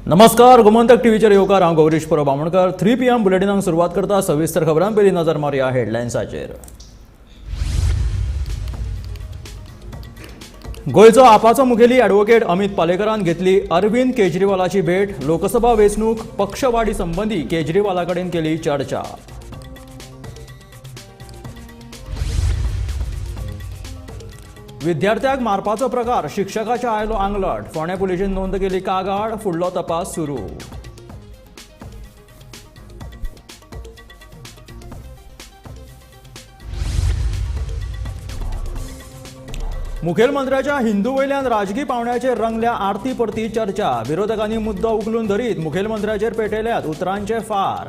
नमस्कार, गोमंतक टीव्हीचेर येवकार. हांव गौरीश परब आमोणकर. 3 PM बुलेटिनाक सुरवात करता. सविस्तर खबरां पयलीं नजर मारुया हेडलायन्साचेर. गोंयचो आपाचो मुखेली ॲडव्होकेट अमित पालेकरान घेतली अरविंद केजरीवालाची भेट. लोकसभा वेंचणूक पक्षवाढी संबंधी केजरीवाला कडेन केली चर्चा. विद्यार्थ्याक मारपाचो प्रकार, शिक्षकाच्या आयलो आंगलट. फोंडें पुलिशेन नोंद केली कागाळ, फुडलो तपास सुरू. मुखेलमंत्र्याच्या हिंदू वयल्यान राजकी पावंड्याचेर रंगल्या आरती परती चर्चा. विरोधकांनी मुद्दो उखलून धरीत मुखेलमंत्र्याचेर पेटयल्यात उतरांचे फार.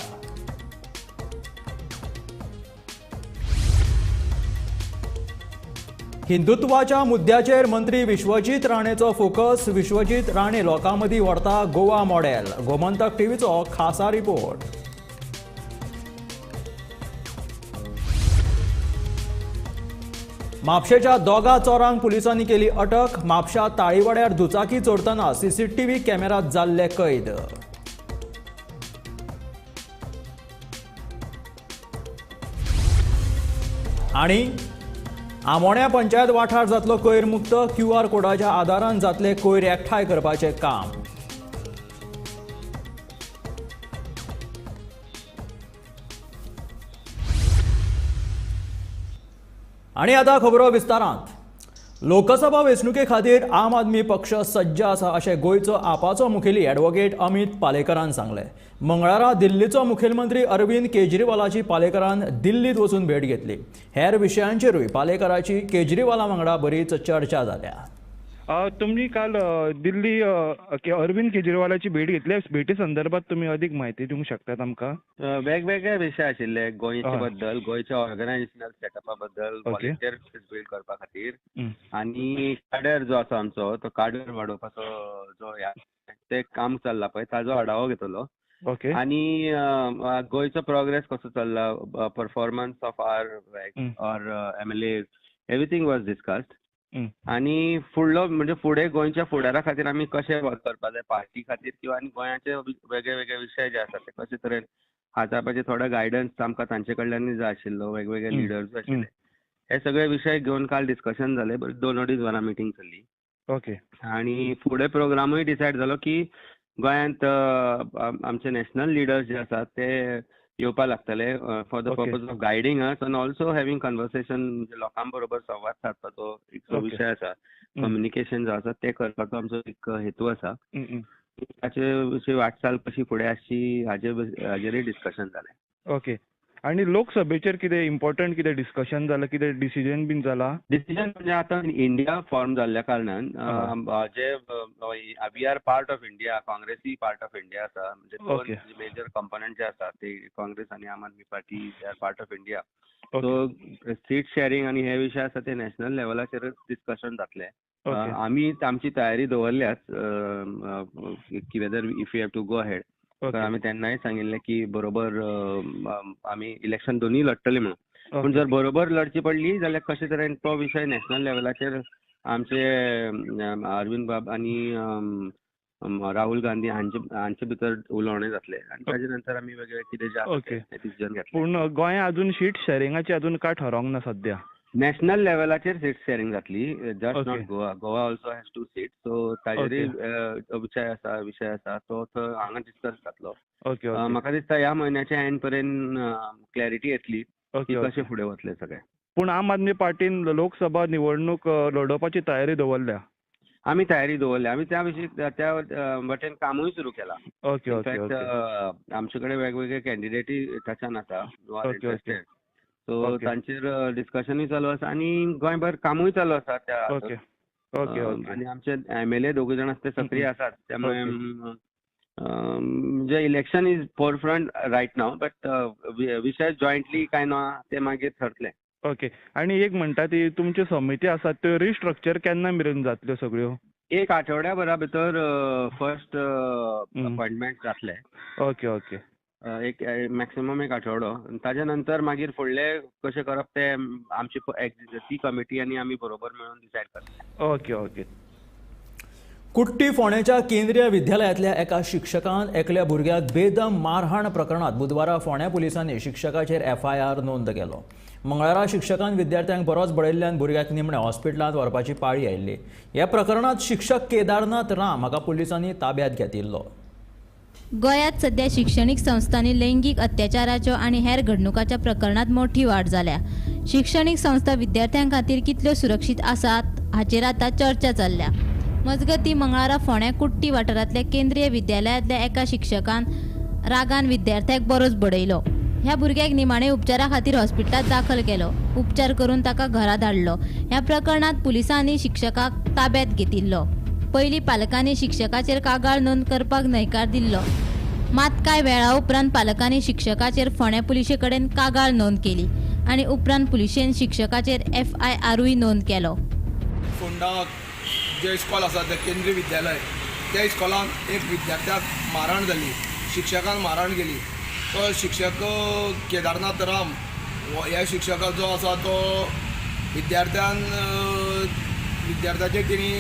हिंदुत्वाच्या मुद्द्याचेर मंत्री विश्वजीत राणेचो फोकस. विश्वजीत राणे लोकां मदीं व्हरता गोवा मॉडेल. गोमंतक टीव्हीचो खासा रिपोर्ट. म्हापशेच्या दोगा चोरांक पुलिसांनी केली अटक. म्हापशा ताळीवाड्यार दुचाकी चोरतना सीसीटीव्ही कॅमेरात जाल्ले कैद. आणि आमोण्या पंचायत वाठार जातलो कोयर मुक्त. क्यूआर कोडाच्या आदारान जातले कोयर एकठांय करपाचें काम. आणि आता खबरो विस्तारांत. लोकसभा वेंचणुके खातीर आम आदमी पक्ष सज्ज आसा अशें गोंयचो आपाचो मुखेली ॲडव्होकेट अमित पालेकरान सांगलें. मंगळारा दिल्लीचो मुखेलमंत्री अरविंद केजरीवालाची पालेकरान दिल्लीत वचून भेट घेतली. हेर विशयांचेरूय पालेकराची केजरीवाला वांगडा बरीच चर्चा जाल्या. तुमी काल दिल्ली अरविंद केजरीवालाची भेट घेतली. भेटी संदर्भात तुमी अधिक म्हायती दिवंक शकतात आमकां? वेगवेगळे विशय आशिल्ले गोंयचे बद्दल, गोंयच्या ऑर्गनायझेशनल सेटअपा बद्दल, व्हॉलंटियर बिल्ड करपा खातीर, आनी काडर जो आसा आमचो तो काडर वाडोवपाचो जो ते काम चल्ला पळय ताजो आढावो घेतलो. आनी गोंयचो प्रोग्रेस कसो चल्ला, performance of our MLA, everything was discussed. आनी फुडलो म्हणजे फुडें गोंयच्या फुडारा खातीर आमी कशें करपा जाय पार्टी खातीर किंवा आनी गोंयाचे वेगळे वेगळे विशय जे आसात ते कशे तरेन हाताळपाचे थोडो गायडन्स आमकां तांचे कडल्यानूय जाय आशिल्लो. वेगवेगळे लिडर्स आशिल्ले, हे सगळे विशय घेवन काल डिस्कशन जालें. 2-2.5 वरां मिटींग चल्ली. आनी फुडें प्रोग्रामूय डिसायड जालो की गोंयांत आमचे नॅशनल लिडर्स जे आसात ते येवपा लागतले for the purpose of guiding us and also having conversation. म्हणजे लोकां बरोबर संवाद सादपाचो एक जो विशय आसा, कम्युनिकेशन जो आसा ते करपाचो आमचो एक हेतू आसा. ताचे विशीं वाटचाल कशी फुडें आसची हाजेरूय डिस्कशन जालें. ओके. आनी लोकसभेचेर कितें इम्पॉर्टंट कितें डिस्कशन जालां, कितें डिसिजन बीन जाला? डिसिजन म्हणजे आतां इंडिया फॉर्म जाल्ल्या कारणान जे we are part of India, काँग्रेसूय part of India आसा. म्हणजे दोन मेजर कंपोनंट जे आसा ते काँग्रेस आनी Aam Aadmi party, they are part of India. So seat sharing आनी हे विशय आसा ते नॅशनल लेवलाचेरच डिस्कशन जातलें. आमी आमची तयारी दवरल्याच की whether if you have to go ahead. आमी तेन्नाय सांगिल्लें की बरोबर आमी इलेक्शन दोनूय लढटले म्हणून. पूण जर बरोबर लढची पडली जाल्यार कशे तरेन तो विशय नॅशनल लेवलाचेर आमचे अरविंद बाब आनी राहुल गांधी हांचे भितर उलोवणें जातलें आनी ताजे नंतर आमी वेगळे कितें जे आसा तें डिसिजन घेतलें. पूण गोंया अजून सीट शॅरिंगाची अजून काय ठरोवंक ना सद्या? नॅशनल लेवलाचेर सीट शॅरिंग जातली, just not Goa. Goa also has 2 seat. So ताजेरूय विशय आसा तो हांगा डिस्कस जातलो. म्हाका दिसता ह्या म्हयन्याच्या एंड पर्यंत क्लॅरिटी येतली की कशें फुडें वतलें सगळें. पूण आम आदमी पार्टीन लोकसभा निवडणूक लढोवपाची तयारी दवरल्या? आमी तयारी दवरल्या, आमी त्या विशीं त्या वटेन कामूय सुरू केलां. इनफॅक्ट आमचे कडेन वेगवेगळे कॅन्डिडेटूय ताच्यान आसा who are interested. सो तांचेर डिस्कशनूय चालू आसा आनी गोंयभर कामूय चालू आसा त्या. आनी आमचे MLA दोगूय जाण आसा ते सक्रीय आसात. त्यामुळे म्हणजे election is forefront right now, but विशय जॉयंटली काय ना ते मागीर थरतले. ओके. आनी एक म्हणटा ती तुमच्यो समिती आसात त्यो रिस्ट्रक्चर केन्ना मेरेन जातल्यो सगळ्यो? एक आठवड्या भरा भितर फर्स्ट अपॉयंटमेंट जातले. Okay okay. एक मॅक्सिमम एक आठवडो, ताज्या नंतर मागीर फुडले कशें करप ते आमची ती कमिटी आनी आमी बरोबर मेळून डिसायड करतले. Okay okay. कुट्टी फोंडेच्या केंद्रीय विद्यालयांतल्या एका शिक्षकान एकल्या भुरग्याक बेदम मारहाण प्रकरणात बुधवारा फोंड्या पुलिसांनी शिक्षकाचेर एफआयआर नोंद केलो. मंगळारा शिक्षकान विद्यार्थ्यांक बरोच बडयल्ल्यान भुरग्याक निमणे हॉस्पिटलांत व्हरपाची पाळी आयिल्ली. ह्या प्रकरणात शिक्षक केदारनाथ राम हाका पुलिसांनी ताब्यात घेतिल्लो. गोंयांत सध्या शिक्षणीक संस्थांनी लैंगीक अत्याचाराच्यो आनी हेर घडणुकांच्या प्रकरणांत मोठी वाड जाल्या. शिक्षणीक संस्था विद्यार्थ्यां खातीर कितल्यो सुरक्षीत आसात हाचेर आतां चर्चा चल्ल्या. मजगतीं मंगळारा फोंड्या कुट्टी वाठारांतल्या केंद्रीय विद्यालयांतल्या एका शिक्षकान रागान विद्यार्थ्याक बरोच बडयलो. ह्या भुरग्याक निमाणे उपचारा खातीर हॉस्पिटलांत दाखल केलो. उपचार करून ताका घरा धाडलो. ह्या प्रकरणांत पुलिसांनी शिक्षकाक ताब्यात घेतिल्लो. पयलीं पालकांनी शिक्षकाचेर कागाळ नोंद करपाक न्हयकार दिल्लो. मात कांय वेळा उपरांत पालकांनी शिक्षकाचेर फोंड्या पुलिशे कडेन कागाळ नोंद केली आनी उपरांत पुलिशेन शिक्षकाचेर एफआयआरूय नोंद केलो. फोंडा जे इस्कॉल आसा तें केंद्रीय विद्यालय, त्या इस्कॉलान एक विद्यार्थ्याक मारहाण जाली, शिक्षकान मारहाण केली. तो शिक्षक केदारनाथ राम ह्या शिक्षकाचो आसा तो विद्यार्थ्यान विद्यार्थ्याचेर तेणी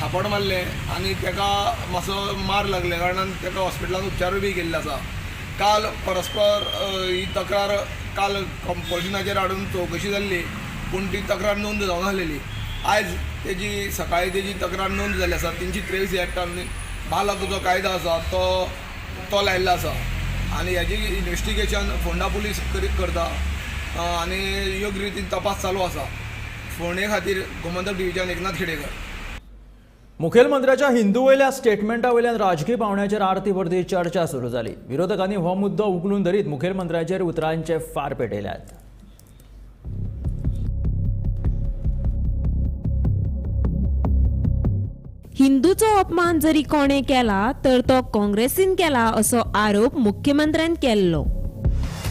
थापट मारलें आनी ताका मातसो मार लागले कारणान ताका हॉस्पिटलान उपचारूय बी केल्ले आसा. काल परस्पर ही तक्रार काल कंपल्शनाचेर हाडून चवकशी जाल्ली, पूण ती तक्रार नोंद जावंक नासलेली. आयज तेजी सकाळी तेजी तक्रार नोंद जाल्ली आसा. 323 एक्टान बाल हक्क जो कायदो आसा तो तो लायिल्लो आसा आनी हेजी इन्वेस्टिगेशन फोंडा पुलीस करता आनी योग्य रितीन तपास चालू आसा. फोंडे खातीर गोमंतक डिविजन एकनाथ खेडेकर. मुखेलमंत्र्याच्या हिंदू वयल्या स्टेटमेंटा वयल्यान राजकी पावंड्याचेर आरती परती चर्चा सुरू जाली. विरोधकांनी हो मुद्दो उखलून धरीत मुखेलमंत्र्याचेर उतरांचे फार पेटयल्यात. हिंदूचो अपमान जरी कोणे केला तर तो काँग्रेसीन केला असो आरोप मुख्यमंत्र्यान केल्लो.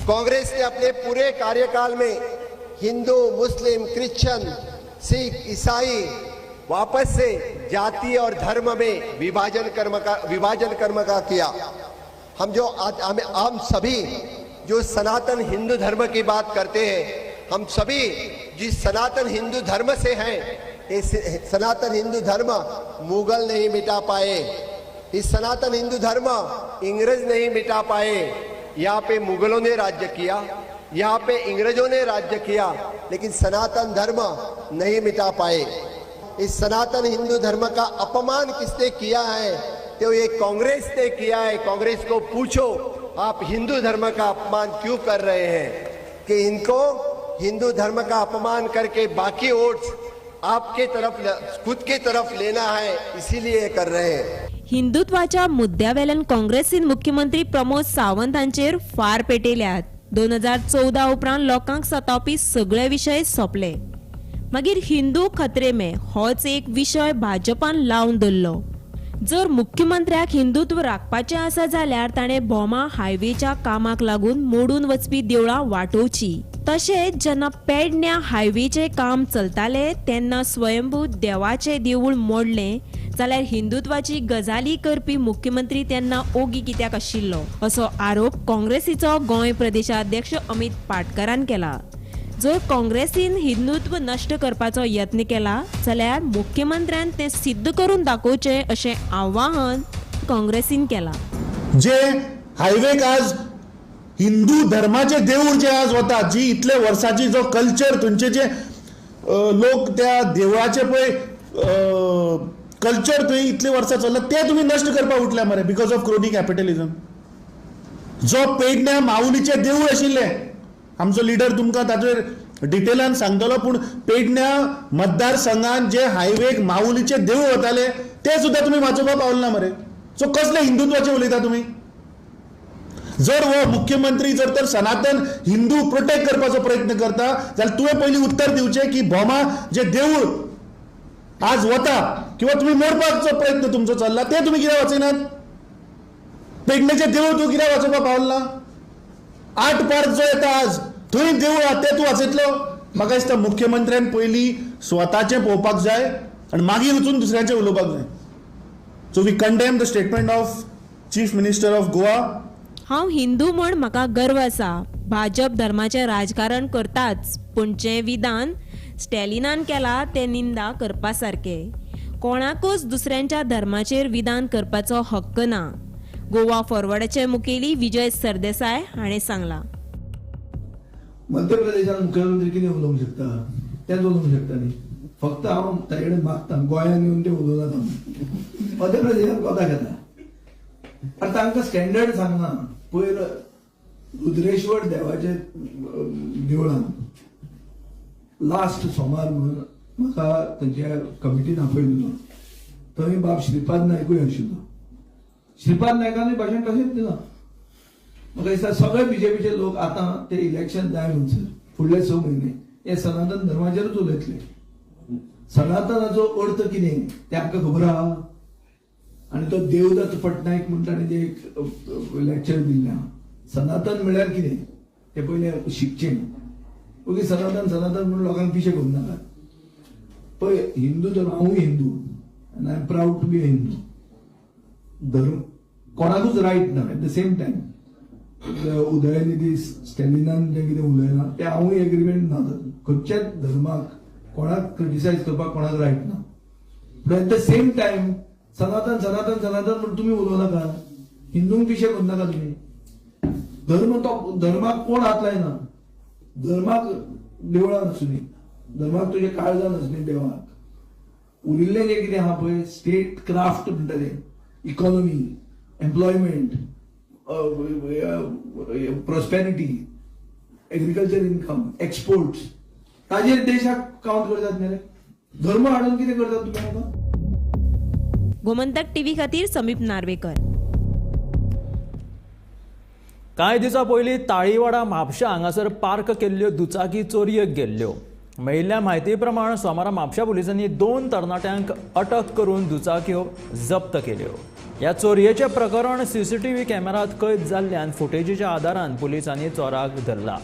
कांग्रेस ने अपने पूरे कार्यकाल में हिंदू, मुस्लिम, क्रिश्चियन, सिख, ईसाई वापस से जाति और धर्म में विभाजन कर्म का किया. हम जो हम सभी जो सनातन हिंदू धर्म की बात करते हैं, हम सभी जिस सनातन हिंदू धर्म से हैं, ये सनातन हिंदू धर्म मुगल नहीं मिटा पाए, इस सनातन हिंदू धर्म इंग्रज नहीं मिटा पाए. यहाँ पे मुगलों ने राज्य किया, यहाँ पे इंग्रजों ने राज्य किया, लेकिन सनातन धर्म नहीं मिटा पाए. इस सनातन हिंदू धर्म का अपमान किसने किया है तो ये कांग्रेस ने किया है. कांग्रेस को पूछो आप हिंदू धर्म का अपमान क्यों कर रहे हैं, कि इनको हिंदू धर्म का अपमान करके बाकी वोट्स आपके तरफ, खुद के तरफ लेना है, इसीलिए कर रहे हैं. हिंदुत्वाच्या मुद्द्यावेल्यान काँग्रेसीन मुख्यमंत्री प्रमोद सावंत हांचेर फार पेटयल्यात. 2014 उपरांत लोकांक सतावपी सगळे विशय सोंपले. मागीर हिंदू खतरे में होच एक विशय भाजपान लावन दवरलो. जर मुख्यमंत्र्याक हिंदुत्व राखपाचें आसा जाल्यार ताणें भोमा हायवेच्या कामाक लागून मोडून वचपी देवळां वाटोवची. तशेंच जेन्ना पेडण्या हायवेचें काम चलतालें तेन्ना स्वयंभू देवाचें देवूळ मोडलें जाल्यार हिंदुत्वाची गजाली करपी मुख्यमंत्री तेन्ना ओगी कित्याक आशिल्लो असो आरोप काँग्रेसीचो गोंय प्रदेशाध्यक्ष अमित पाटकरान केला. जर काँग्रेसीन हिंदुत्व नश्ट करपाचो यत्न केला जाल्यार मुख्यमंत्र्यान तें सिद्ध करून दाखोवचें अशें आवाहन काँग्रेसीन केलां. जे हायवेक आज हिंदू धर्माचे देवूळ जे आज वता, जी इतले वर्साची जो कल्चर थंयचे जे लोक त्या देवळाचे पळय कल्चर थंय इतले वर्सां चल्ला ते तुमी नश्ट करपाक उठल्या मरे because of crony capitalism. जो पेडण्या माऊलीचे देवूळ आशिल्लें, आमचो लिडर तुमकां ताचेर डिटेलान सांगतलो, पूण पेडण्या मतदारसंघान जे हायवेक माऊलीचे देवूळ वताले ते सुद्दां तुमी वाचोवपाक पावले ना मरे. सो कसले हिंदुत्वाचे उलयता तुमी? जर हो मुख्यमंत्री जर तर सनातन हिंदू प्रोटेक्ट करपाचो प्रयत्न करता जाल्यार तुवें पयलीं उत्तर दिवचें की भोमा जे देवूळ आज वता किंवा तुमी मोडपाचो प्रयत्न तुमचो चल्ला ते तुमी कित्याक वाचयनात? पेडणेचें देवूळ तूं कित्याक वाचोवपाक पावल ना? आठ पार्क जो येता आज थंय देवूळ आहा ते तूं वाचयतलो? म्हाका दिसता मुख्यमंत्र्यान पयलीं स्वताचें पळोवपाक जाय आनी मागीर वचून दुसऱ्यांचें उलोवपाक जाय. So we condemn the statement of chief minister of Goa. हांव हिंदू म्हूण म्हाका गर्व आसा. भाजप धर्माचें राजकारण करताच, पूण जें विधान स्टॅलिनान केलां तें निंदा करपा सारकें. कोणाकूच दुसऱ्यांच्या धर्माचेर विधान करपाचो हक्क ना. गोवा फॉरवर्डाचे मुखेली विजय सरदेसाय हाणें सांगलां. मध्य प्रदेशात मुख्यमंत्री कितें उलोवंक शकता तेंच उलोवंक शकता न्ही. फक्त हांव ताजे कडेन मागता गोंयांत येवन ते उलोवनात. मध्य प्रदेशात कोता घेता आनी तांकां स्टँडर्ड सांगना. पयर रुद्रेश्वर देवाचे देवळान लास्ट सोमार म्हणून म्हाका थंयच्या कमिटीन आपयल्लो. थंय बाब श्रीपाद नायकूय आशिल्लो. श्रीपाद नायकानूय भाशण तशेंच दिलां. म्हाका दिसता सगळे बीजेपीचे लोक आतां ते इलेक्शन जाय म्हणसर फुडले 6 म्हयने हे सनातन धर्माचेरूच उलयतले. सनातनाचो अर्थ कितें तें आमकां खबर आहा. आनी तो देवदत्त पटनायक म्हूण ताणें जें एक लेक्चर दिल्लें आहा, सनातन म्हळ्यार कितें तें पयलें शिकचें. ओगी सनातन सनातन म्हणून लोकांक पिशें करूं नाकात. पळय हिंदू धर्म, हांवूय हिंदू आनी I am proud to be a Hindu. धर्म कोणाकूच रायट ना. At the same time Udhayanidhi स्टॅलिनान जें कितें उलयलां तें हांवूय एग्रीमेंट ना. खंयच्याच धर्माक कोणाक क्रिटिसायज करपाक कोणाक रायट ना. पूण एट the same time सनातन सनातन सनातन म्हूण तुमी उलोवं नाका. हिंदूंक पिशें करूं नाका तुमी. धर्म तो धर्माक कोण हात लायना. धर्माक देवळान आसूं, धर्माक तुजे काळजान आसूं देवाक. उरिल्लें जें कितें आहा पळय स्टेट क्राफ्ट म्हणटा तें, economy, employment, prosperity, agriculture income, exports, ताजेर देशाक कावंट करतात न्ही रे. धर्म हाडून कितें करतात तुमी आतां? गोमंतक टीव्ही खातीर समीप नार्वेकर. कांय दिसां पयलीं ताळीवाडा म्हापशा हांगासर पार्क केल्ल्यो दुचाकी चोरयेक गेल्ल्यो. मेळिल्ल्या म्हायती प्रमाण सोमारा म्हापशा पुलिसांनी 2 तरणाट्यांक अटक करून दुचाक्यो जप्त केल्यो. ह्या चोरयेचें प्रकरण सीसीटीव्ही कॅमेरात कैद जाल्ल्यान फुटेजीच्या आदारान पुलिसांनी चोराक धरला.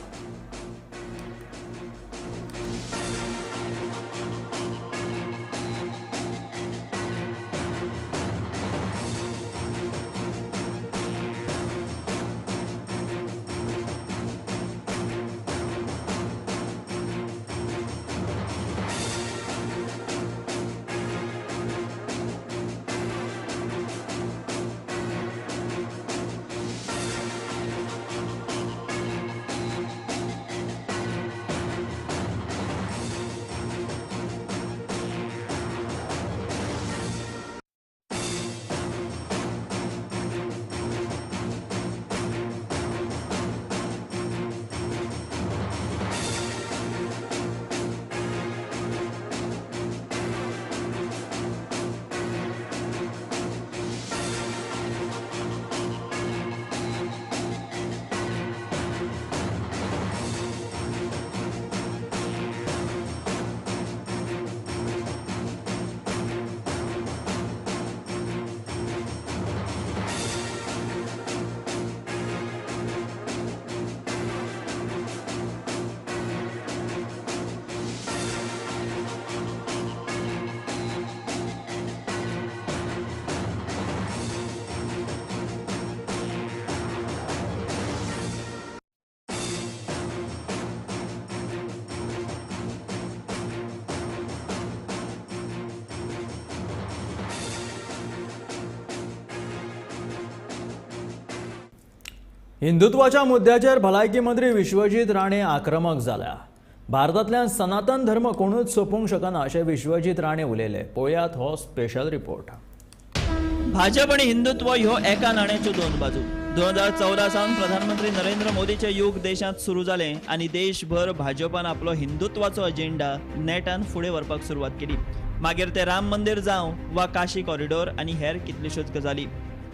हिंदुत्वाच्या मुद्द्याचेर भलायकी मंत्री विश्वजीत राणे आक्रमक जाल्या. भारतांतल्यान सनातन धर्म कोणूच सोंपूंक शकना अशें विश्वजीत राणे उलयले. पळयात हो स्पेशल रिपोर्ट. भाजप आनी हिंदुत्व ह्यो एका नाण्याच्यो दोन बाजू. 2014 सावन प्रधानमंत्री नरेंद्र मोदीचे युग देशांत सुरू जालें आनी देशभर भाजपान आपलो हिंदुत्वाचो अजेंडा नेटान फुडें व्हरपाक सुरवात केली. मागीर ते राम मंदिर जावं वा काशी कॉरिडॉर आनी हेर कितल्योश्योच गजाली.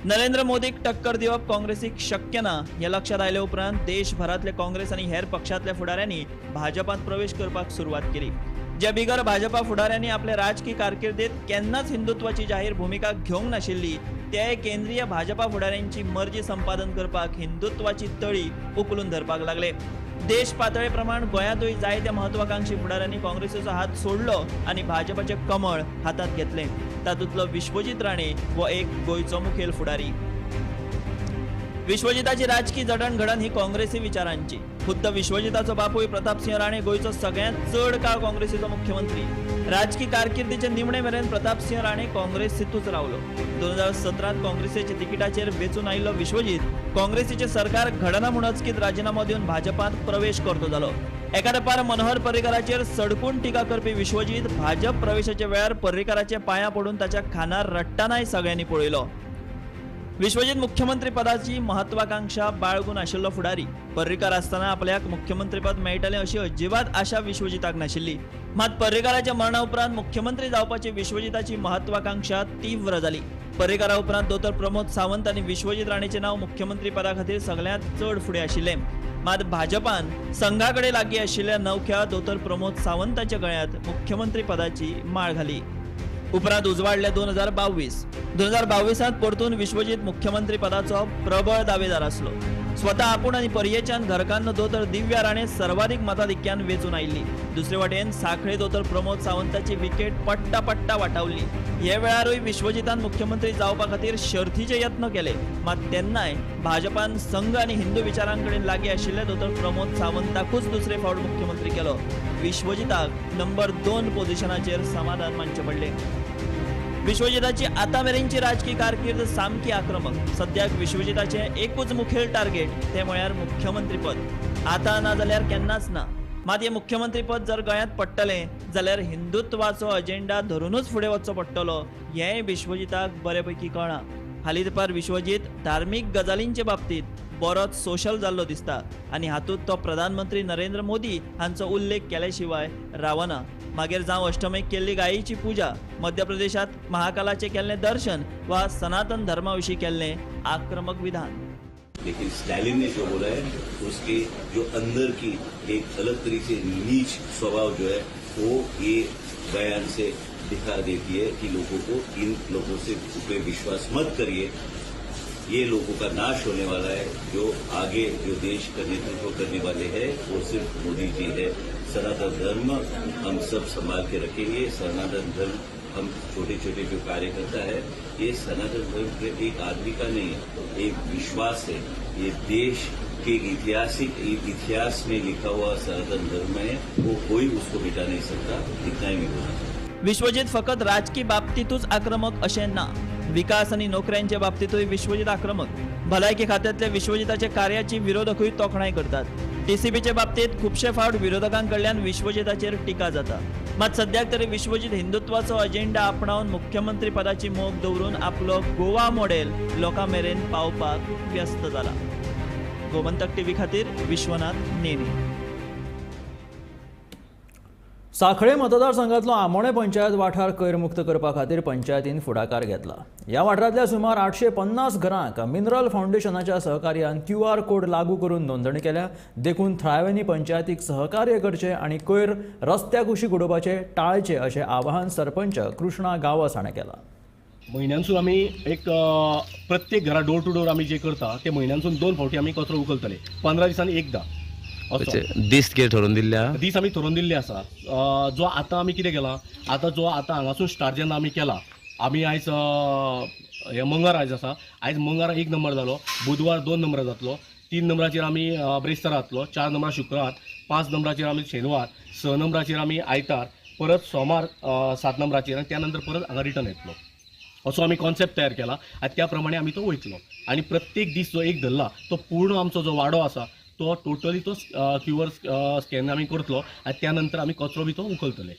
नरेंद्र मोदीक टक्कर दिवप काँग्रेसीक शक्य ना हें लक्षांत आयले उपरांत देशभरांतले काँग्रेस आनी हेर पक्षांतल्या फुडाऱ्यांनी भाजपांत प्रवेश करपाक सुरवात केली. ज्या बिगर भाजपा फुडाऱ्यांनी आपले राजकी कारकिर्दीत केन्नाच हिंदुत्वाची जाहीर भुमिका घेवंक नाशिल्ली ते केंद्रीय भाजपा फुडाऱ्यांची मर्जी संपादन करपाक हिंदुत्वाची तळी उखलून धरपाक लागले. देश पातळे प्रमाण गोंयांतूय जायत्या महत्वाकांक्षी फुडाऱ्यांनी काँग्रेसीचो हात सोडलो आनी भाजपाचें कमळ हातांत घेतलें. तातूंतलो विश्वजीत राणे हो एक गोंयचो मुखेल फुडारी. विश्वजिताची राजकी जडणघडण ही काँग्रेसी विचारांची. खुद्द विश्वजिताचो बापूय प्रतापसिंह राणे गोंयचो सगळ्यांत चड काळ काँग्रेसीचो मुख्यमंत्री. राजकी कारकिर्दीचे निमणे मेरेन प्रतापसिंह राणे काँग्रेसीतूच रावलो. 2017 काँग्रेसीच्या तिकिटाचेर वेंचून आयिल्लो विश्वजीत काँग्रेसीचे सरकार घडना म्हूण अचकीत राजिनामो दिवन भाजपांत प्रवेश करतो जालो. एका तेंपार मनोहर पर्रीकाराचेर सडकून टिका करपी विश्वजीत भाजप प्रवेशाच्या वेळार पर्रीकाराच्या पांयां पडून ताच्या खानार रडटनाय सगळ्यांनी पळयलो. विश्वजीत मुख्यमंत्री पदाची महत्वाकांक्षा बाळगून आशिल्लो फुडारी. पर्रीकार आसतना आपल्याक मुख्यमंत्रीपद मेळटलें अशी अजिबात आशा विश्वजीताक नाशिल्ली. मात पर्रीकाराच्या मरणा उपरांत मुख्यमंत्री जावपाची विश्वजीताची महत्वाकांक्षा तीव्र जाली. पर्रीकारा उपरांत दोतोर प्रमोद सावंत आनी विश्वजीत राणेचें नांव मुख्यमंत्री पदा खातीर सगळ्यांत चड फुडें आशिल्लें. मात भाजपान संघा कडेन लागीं आशिल्ल्या नवख्या दोतोर प्रमोद सावंताच्या गळ्यांत मुख्यमंत्री पदाची माळ घाली. उपरांत उजवाडले 2022. 2022 परतून विश्वजीत मुख्यमंत्री पदाचो प्रबळ दावेदार आसलो. स्वता आपूण आनी पर्येच्यान घरकान्न दोतोर दिव्या राणे सर्वाधिक मताधिक्यान वेंचून आयिल्ली. दुसरे वाटेन साखळे दोतोर प्रमोद सावंताची विकेट पट्टा पट्टा वाटावली. हे वेळारूय विश्वजीतान मुख्यमंत्री जावपा खातीर शर्थीचे यत्न केले. मात तेन्नाय भाजपान संघ आनी हिंदू विचारांकडेन लागीं आशिल्ले दोतोर प्रमोद सावंताकूच दुसरे फावट मुख्यमंत्री केलो. विश्वजीताक नंबर 2 पोझिशनाचेर समाधान मानचें पडलें. विश्वजीताची आतां मेरेनची राजकी कारकीर्द सामकी आक्रमक. सद्याक विश्वजीताचें एकूच मुखेल टार्गेट तें म्हळ्यार मुख्यमंत्रीपद. आतां ना जाल्यार केन्नाच ना. मात हें मुख्यमंत्रीपद जर गोंयांत पडटलें जाल्यार हिंदुत्वाचो अजेंडा धरुनूच फुडें वचचो पडटलो हेंय विश्वजीताक बरे पैकी कळ्ळां. हालीं तेंपार विश्वजीत धार्मीक गजालींचे बाबतींत बरोच सोशल जाल्लो दिसता आनी हातूंत तो प्रधानमंत्री नरेंद्र मोदी हांचो उल्लेख केले शिवाय रावना. मागीर जावं अष्टमेक केल्ली गायीची पुजा, मध्य प्रदेशांत महाकालाचें केल्लें दर्शन वा सनातन धर्मा विशीं केल्लें आक्रमक विधान. लेकिन स्टालिन ने जो बोला है उसके जो अंदर की एक अलग तरीके से नीच स्वभाव जो है वो ये बयान से दिखा देती है कि लोगों को इन लोगों से पे विश्वास मत करिए, ये लोगों का नाश होने वाला है। जो आगे जो देश का नेतृत्व करने वाले हैं वो सिर्फ मोदी जी है। सनातन धर्म हम सब संभाल के रखेंगे। सनातन धर्म हम छोटे छोटे जो कार्यकर्ता है, ये सनातन धर्म एक आदमी का नहीं है, एक विश्वास है। ये देश के इतिहास में लिखा हुआ सनातन धर्म है, वो कोई उसको मिटा नहीं सकता। इतना ही मैं बोलना चाहता। विश्वजीत फकत राजकी बाबतींतूच आक्रमक अशें ना, विकास आनी नोकऱ्यांचे बाबतींतूय विश्वजीत आक्रमक. भलायकी खात्यांतले विश्वजीताच्या कार्याची विरोधकूय तोखणाय करतात. टीसीबीचे बाबतींत खुबशे फावट विरोधकांकडल्यान विश्वजीताचेर टिका जाता. मात सद्याक तरी विश्वजीत हिंदुत्वाचो अजेंडा आपणावन मुख्यमंत्री पदाची मोख दवरून आपलो गोवा मॉडेल लोकां मेरेन पावपाक व्यस्त जाला. गोमंतक टीव्ही खातीर विश्वनाथ नेने. साखळे मतदारसंघातलो आमोणें पंचायत वाठार कोयरमुक्त करपा खातीर पंचायतीन फुडाकार घेतला. ह्या वाठारांतल्या सुमार 850 घरांक मिनरल फावंडेशनाच्या सहकार्यान QR code लागू करून नोंदणी केल्या. देखून थळाव्यांनी पंचायतीक सहकार्य करचें आनी कोयर रस्त्या कुशीक उडोवपाचें टाळचें अशें आवाहन सरपंच कृष्णा गांवस हाणें केलां. म्हयन्यानसून आमी एक प्रत्येक घरा डोर टू डोर आमी जे करता ते म्हयन्यानसून 2 फावटी आमी कचरो उखलतले, 15 दिसांनी एकदां. दीस कितें ठरोवन दिल्ले? दीस आमी ठरोवन दिल्ले आसा. जो आतां आमी कितें केलां, आतां जो आतां हांगासून स्टार्ट जेन्ना आमी केला, आमी आयज हे मंगळार आयज आसा, आयज मंगळार 1 नंबर जालो, बुधवार 2 नंबर जातलो, 3 नंबराचेर आमी ब्रेस्तार जातलो, 4 नंबरार शुक्रार, 5 नंबराचेर आमी शेनवार, 6 नंबराचेर आमी आयतार, परत सोमार 7 नंबराचेर आनी त्या नंतर परत हांगा रिटर्न येतलो. असो आमी कॉन्सेप्ट तयार केला आनी त्या प्रमाणे आमी तो वयतलो. आनी प्रत्येक दीस जो एक धरला तो पूर्ण आमचो जो वाडो आसा तो टोटली तो क्यूआर स्कॅन आमी करतलो आनी त्या नंतर आमी कचरो बी तो उखलतले.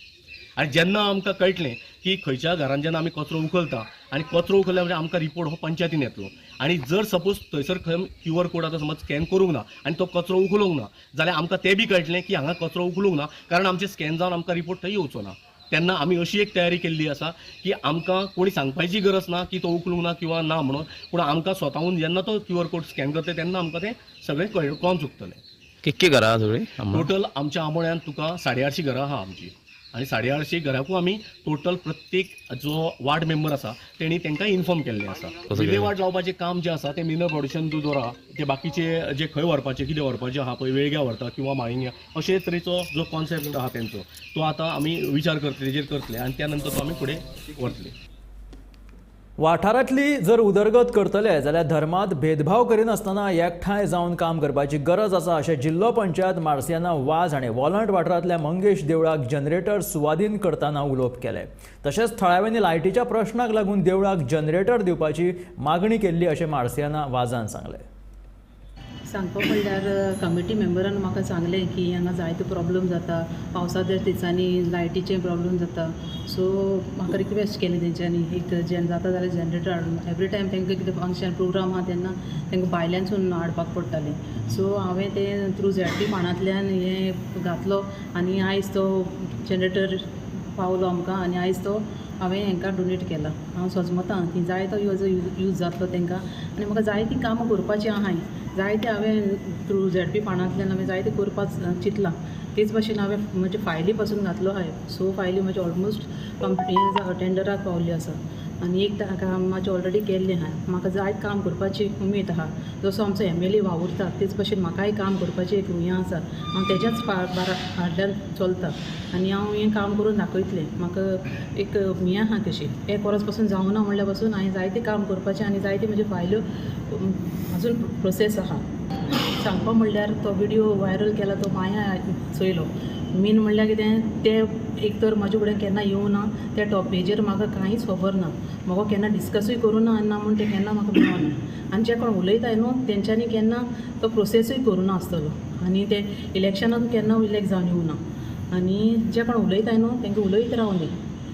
आनी जेन्ना आमकां कळटलें की खंयच्या घरान जेन्ना आमी कचरो उखलता आनी कचरो उखलल्या म्हणजे आमकां रिपोर्ट हो पंचायतीन येतलो. आनी जर सपोज थंयसर खंय क्यूआर कोड आतां समज स्कॅन करूंक ना आनी तो कचरो उखलूंक ना जाल्यार आमकां तें बी कळटलें की हांगा कचरो उखलूंक ना, कारण आमचें स्कॅन जावन आमकां रिपोर्ट थंय येवचो ना. तेन्ना आमी अशी एक तयारी केल्ली आसा की आमकां कोणी सांगपाची गरज ना की तो उखलूंक ना किंवा ना म्हणून, पूण आमकां स्वताहून जेन्ना तो क्यूआर कोड स्कॅन करतले तेन्ना आमकां तें सगळें कळोन चुकतलें. कितकी घरां सगळीं टोटल आमच्या आमोण्यान तुका 850 घरां आहा आमची, आनी 850 घराकूय आमी टोटल प्रत्येक जो वार्ड मेंबर आसा तेणी तांकां इन्फॉर्म केल्लें आसा. विलेवाट लावपाचें काम जें आसा तें मिनरल फावंडेशन द्वारा ते बाकीचे जे खंय व्हरपाचें कितें व्हरपाचें आहा पळय, वेळग्या व्हरता किंवा माळिंग्या, अशे तरेचो जो कॉन्सेप्ट आहा तेंचो तो आतां आमी विचार करतले, तेजेर करतले आनी त्या नंतर तो आमी फुडें व्हरतले. वाठारांतली जर उदरगत करतले जाल्यार धर्मांत भेदभाव करिनासतना एकठांय जावन काम करपाची गरज आसा अशें जिल्लो पंचायत मार्सियाना वाज हाणें वॉलंट वाठारांतल्या मंगेश देवळाक जनरेटर सुवादीन करतना उलोवप केलें. तशेंच थळाव्यांनी लायटीच्या प्रश्नाक लागून देवळाक जनरेटर दिवपाची मागणी केल्ली अशें मार्सियाना वाजान सांगलें. सांगपा म्हणल्यार कमिटी मेंबरान म्हाका सांगलें की हांगा जायते प्रॉब्लम जाता, पावसाच्या दिसांनी लायटीचे प्रॉब्लम जाता. सो म्हाका रिक्वेस्ट केली तेंच्यांनी एक जेन जाता जाल्यार जनरेटर हाडून एवरी टायम तांकां कितें फंक्शन प्रोग्राम आहा तेन्ना तांकां भायल्यानसून हाडपाक पडटालें. सो हांवें तें थ्रू झेडपी फंडांतल्यान हें घातलो आनी आयज तो जनरेटर पावलो आमकां आनी आयज तो हांवें हांकां डोनेट केला. हांव सजमतां की जायतो यूज जातलो तांकां आनी म्हाका जायतीं कामां करपाचीं आहाय, जायते हांवें थ्रू झेडपी फंडांतल्यान हांवें जायते करपाक चिंतलां. तेच भाशेन हांवें म्हजे फायली पासून घातलो आहाय. सो फायली म्हजे ऑलमोस्ट हें टेंडराक पावल्ली आसा आनी एक काम म्हाजें ऑलरेडी केल्लें आहा. म्हाका जायत काम करपाची उमेद आहा. जसो आमचो एम एल ए वावुरता तेच भाशेन म्हाकाय काम करपाची एक हें आसा. हांव तेज्याच फाटल्यान चलता आनी हांव हें काम करून दाखयतलें. म्हाका एक हें आहा कशी एक वर्स पासून जावना म्हणल्यार पासून हांवें जायतें काम करपाचें आनी जायते म्हज्यो फायल्यो अजून प्रोसेस आहा. सांगपा म्हणल्यार तो विडियो व्हायरल केला तो माया चोयलो. मेन म्हणल्यार कितें तें एक तर म्हजे फुडें केन्ना येवना, त्या टॉपिचेर म्हाका कांयच खबर ना, म्हाका केन्ना डिस्कसूय करूं ना आनी ना म्हूण तें केन्ना म्हाका मेळना. आनी जे कोण उलयताय न्हू तेंच्यांनी केन्ना तो प्रोसेसूय करूं ना आसतलो आनी ते इलेक्शनाक केन्ना इलेक्ट जावन येवना आनी जे कोण उलयताय न्हू तेंकां उलयत रावनी.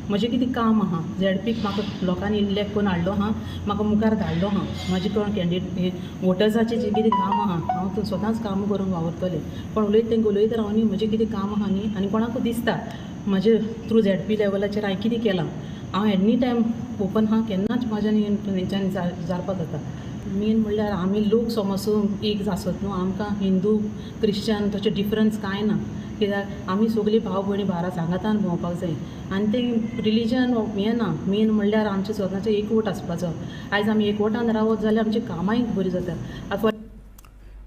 म्हजें कितें काम आहा, झेडपीक म्हाका लोकांनी इलेक्ट करून हाडलो आहा, म्हाका मुखार धाडलो आहा, म्हाजे कोण कॅन्डिडेट वोटर्साचें जें कितें काम आहा हांव स्वताच काम करूंक वावुरतलें. पण उलयत तेंकां उलयत रावनी म्हजें कितें काम आहा न्ही आनी कोणाकूय दिसता म्हजे थ्रू झेडपी लेवलाचेर हांवें कितें केलां. हांव एनी टायम ओपन आहा, केन्नाच म्हाज्यान हेंच्यांनी जारपाक जाता. मेन म्हणल्यार आमी लोक समजून एक आसत न्हू, आमकां हिंदू क्रिश्चन तशें डिफरन्स कांय ना, कित्याक आमी सगळीं भाव भयणी बारा सांगातान भोंवपाक जाय आनी तें रिलीजन हें ना. मेन म्हणल्यार आमचें स्वताचें एकवट आसपाचो. आयज आमी एकवटान रावत जाल्यार आमची कामांय बरीं जाता.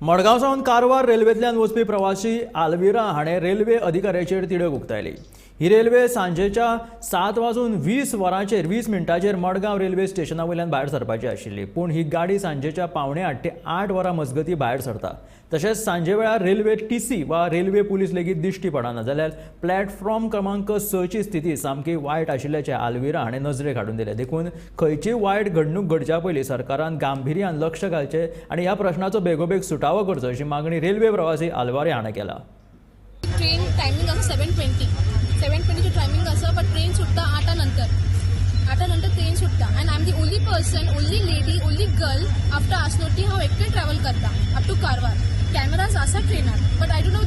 मडगांव सावन कारवार रेल्वेंतल्यान वचपी प्रवासी आलविरा हाणें रेल्वे अधिकाऱ्याचेर तिडक उक्तायली. ही रेल्वे सांजेच्या 7:20 मडगांव रेल्वे स्टेशना वयल्यान भायर सरपाची आशिल्ली, पूण ही गाडी सांजेच्या 7:45 ते 8 वरां मजगतीं भायर सरता. तशेंच सांजे वेळार रेल्वे टीसी वा रेल्वे पुलीस लेगीत दिश्टी पडना जाल्यार प्लॅटफॉर्म क्रमांक 6 ची स्थिती सामकी वायट आशिल्ल्याचें आलविरा हाणें नजरेक हाडून दिलें. देखून खंयचीय वायट घडणूक घडच्या पयलीं सरकारान गांभिर्यान लक्ष घालचें आनी ह्या प्रश्नाचो बेगोबेग सुटावो करचो अशी मागणी रेल्वे प्रवासी आलवारे हाणें केला. ट्रेन टायमिंग आसा 7:20 7:20 टायमिंग आसा, बट ट्रेन सुटता 8 नंतर 8 नंतर train सुटता. And I am the only person, only lady, only girl after Assonora हांव एकटें ट्रॅवल करता अप टू कारवार. कॅमेराज आसा ट्रेनार, but I don't know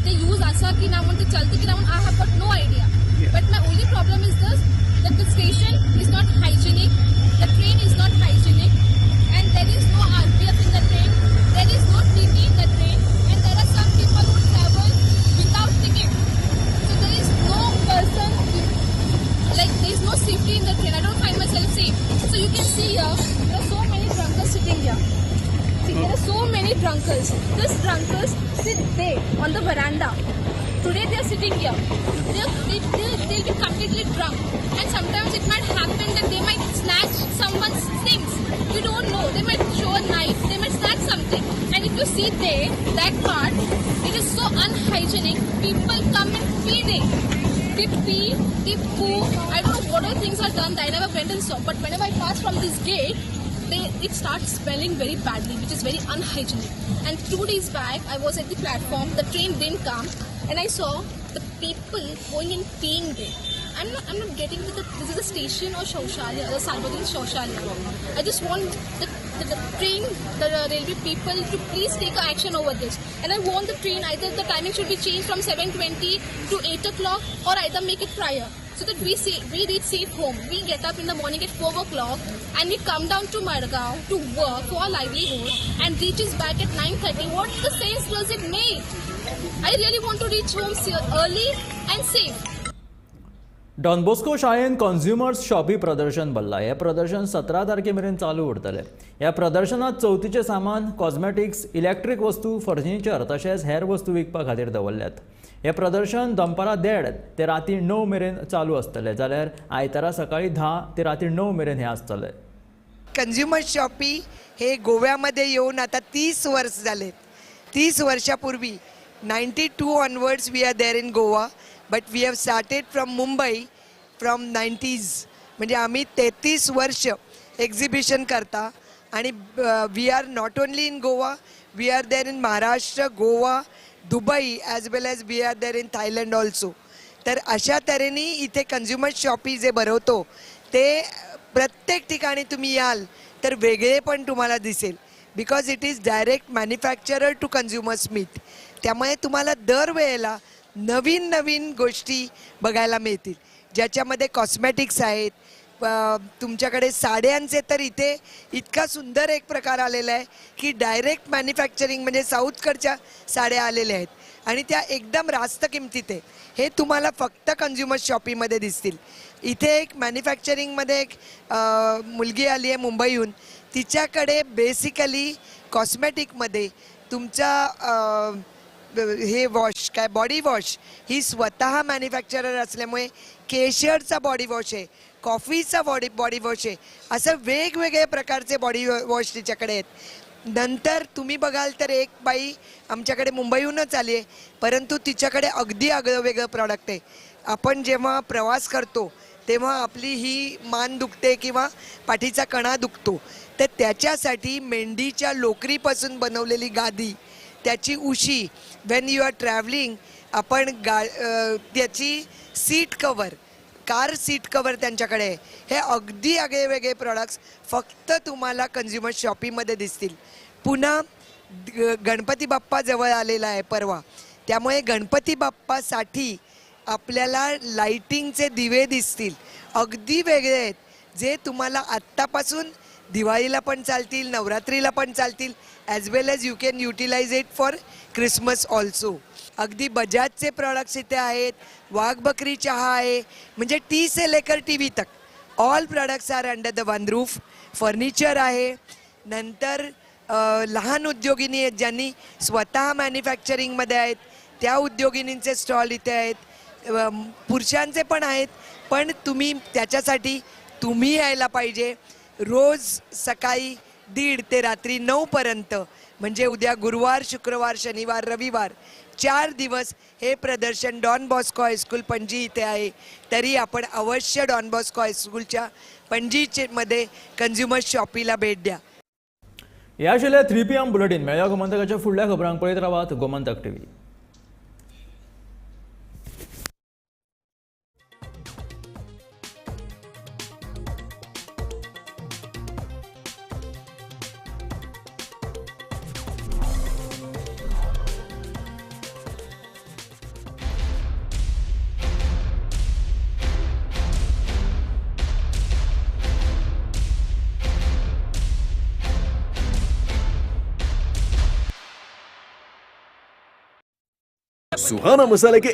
they use आसा की ना म्हूण, ते चलता की ना म्हूण I have got no idea. But my only problem is this that the station is not hygienic, the train is not hygienic, and there is no RPF in the train, there is no TT in the train, and there are some people who travel without ticket. So there is no person, like there is no safety in the train. I don't find myself safe. So you can see here, there are so many drunkards sitting here. See, there are so many drunkards. These drunkards sit there on the veranda. Today they are sitting here. They'll be completely drunk. And sometimes it might happen that they might snatch someone's things. You don't know. They might show a knife. They might snatch something. And if you see there, that part, it is so unhygienic. People come and pee there. They pee, they poo. I don't know what other things are done. I never went and saw. But whenever I pass from this gate, it starts smelling very badly, which is very unhygienic. And 2 days back, I was at the platform. The train didn't come, and I saw the people going and peeing there. I'm not getting to this is a station or Shaushalya, the Sarvajnik Shaushalya. I just want the train, the railway people to please take action over this. And I want the train, either the timing should be changed from 7:20 to 8 o'clock, or either make it prior, so that we reach safe home. We get up in the morning at 4 o'clock and we come down to Margao to work for our livelihood and reaches back at 9:30. What the sense does it make? I really want to reach home early and safe. Don Bosco शाळेन consumers shoppe प्रदर्शन भरला. हे प्रदर्शन 17 तारखे मेरेन चालू उरतले. ह्या प्रदर्शनात चवथीचें सामान, कॉस्मेटिक्स, इलेक्ट्रीक वस्तू, फर्निचर तशेंच हेर वस्तू विकपा खातीर दवरल्यात. हे प्रदर्शन दनपारां 1:30 ते राती 9 मेरेन चालू आसतलें, जाल्यार आयतारा सकाळीं 10 ते राती 9 मेरेन हें आसतलें. कंझ्युमर शॉपी हे गोव्यामध्ये येऊन आता 30 वर्ष झालेत. 30 वर्षापूर्वी 92 onwards we are there in Goa, but we have started from Mumbai from 90s. म्हणजे आम्ही 33 वर्ष एक्झिबिशन करता आणि we are not only in Goa, we are there in Maharashtra, Goa, Dubai as well as we are there in Thailand also. तर अशा तऱ्हेने इथे consumer shoppe जे भरवतो ते प्रत्येक ठिकाणी तुम्ही याल तर वेगळे पण तुम्हाला दिसेल, because it is direct manufacturer to consumers meet. त्यामुळे तुम्हाला दरवेळेला नवीन नवीन गोष्टी बघायला मिळतील, ज्याच्यामध्ये कॉस्मॅटिक्स आहेत, तुमच्याकडे साड्यांचे तर इथे इतका सुंदर एक प्रकार आलेला आहे की डायरेक्ट मॅन्युफॅक्चरिंग म्हणजे साऊथकडच्या साड्या आलेल्या आहेत आणि त्या एकदम रास्त किमतीत आहे. हे तुम्हाला फक्त कंझ्युमर शॉपीमध्ये दिसतील. इथे एक मॅन्युफॅक्चरिंगमध्ये एक मुलगी आली आहे मुंबईहून, तिच्याकडे बेसिकली कॉस्मॅटिकमध्ये तुमचा हे वॉश काय बॉडी वॉश ही स्वतः मॅन्युफॅक्चरर असल्यामुळे केशरचा बॉडी वॉश आहे, कॉफीचा बॉडी वॉश आहे, असं वेगवेगळे प्रकारचे बॉडी वॉश तिच्याकडे आहेत. नंतर तुम्ही बघाल तर एक बाई आमच्याकडे मुंबईहूनच आली आहे, परंतु तिच्याकडे अगदी आगळं वेगळं प्रॉडक्ट आहे. आपण जेव्हा प्रवास करतो तेव्हा आपली ही मान दुखते किंवा पाठीचा कणा दुखतो, तर त्याच्यासाठी मेंढीच्या लोकरीपासून बनवलेली गादी, त्याची उशी, when you R travelling आपण त्याची seat cover, car seat cover त्यांच्याकडे आहे. हे अगदी आगळे वेगळे प्रॉडक्ट्स फक्त तुम्हाला कंझ्युमर शॉपीमध्ये दिसतील. पुन्हा गणपती बाप्पा जवळ आलेला आहे परवा, त्यामुळे गणपती बाप्पासाठी आपल्याला लाइटिंगचे दिवे दिसतील, अगदी वेगळे आहेत, जे तुम्हाला आत्तापासून दिवाळीला पण चालतील, नवरात्रीला पण चालतील, as well as you can utilise it for Christmas also. अगदी बजाजचे प्रॉडक्ट्स इथे आहेत, वाघबकरी चहा आहे, म्हणजे टी से लेकर T V Tak all products are under the one roof. Furniture आहे, नंतर लहान उद्योगिनी आहेत ज्यांनी स्वतः मॅन्युफॅक्चरिंगमध्ये आहेत त्या उद्योगिनींचे स्टॉल इथे आहेत, पुरुषांचे पण आहेत, पण तुम्ही त्याच्यासाठी तुम्ही यायला पाहिजे. रोज सकाळी 1:30 ते रात्री 9 पर्यंत, म्हणजे उद्या गुरुवार, शुक्रवार, शनिवार, रविवार 4 दिवस हे प्रदर्शन डॉन बॉस्को हायस्कूल पणजी इथे आहे. तरी आपण अवश्य डॉन बॉस्को हायस्कूलच्या पणजीचे मध्ये कंझ्युमर शॉपीला भेट द्या. ह्या आशिल्लें 3 PM bulletin. मेळया गोमंतकाच्या फुडल्या खबरांक पळयत रावात गोमंतक टीव्ही. सुहाना मसाले के